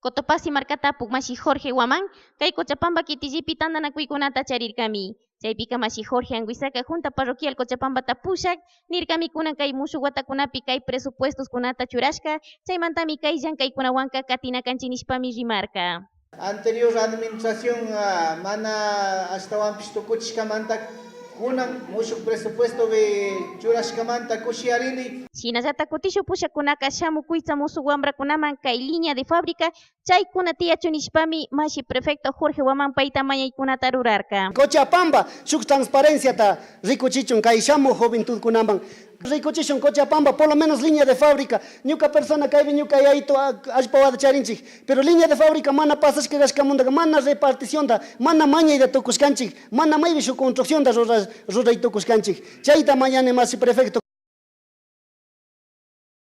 Cotopaxi markata apuk mashi Jorge Guamán, kay Cochapamba kitillipi tantanakuykunata charirkami. Chaypika mashi Jorge Anguizaca Junta Parroquial Cochapambata pushak, nirkami kunan kay mushuk watakunapi kay presupuestoskunata churashka, chaymantami kay llankaykunawanka katinakanchik nishpami rimarka. Anterior administración mana ashtawanpish tukuchishkamanta kunan mushuk presupuestopi churashkamanta kushiyarini. Shinallata kutishu pushakunaka shamuk kuytsa musuq wamrakunaman kay línea de fábrica chaykuna tiyachun nishpami mashi prefecto Jorge Guamán payta mañaykunata rurarka. Cochapamba shuk transparenciata rikuchichun kay shamuj juventudkunaman rikuchishun Cochapamba por lo menos línea de fábrica ñuka persona kaypi ñuka yayitu allpa wawata charinchik pero línea de fábrica mana pasashka kashkamantaka mana reparticionta mana mañayta tukushkanchik mana maypi shuk construccionta ruray tukushkanchik chayta mañani mashi prefecto.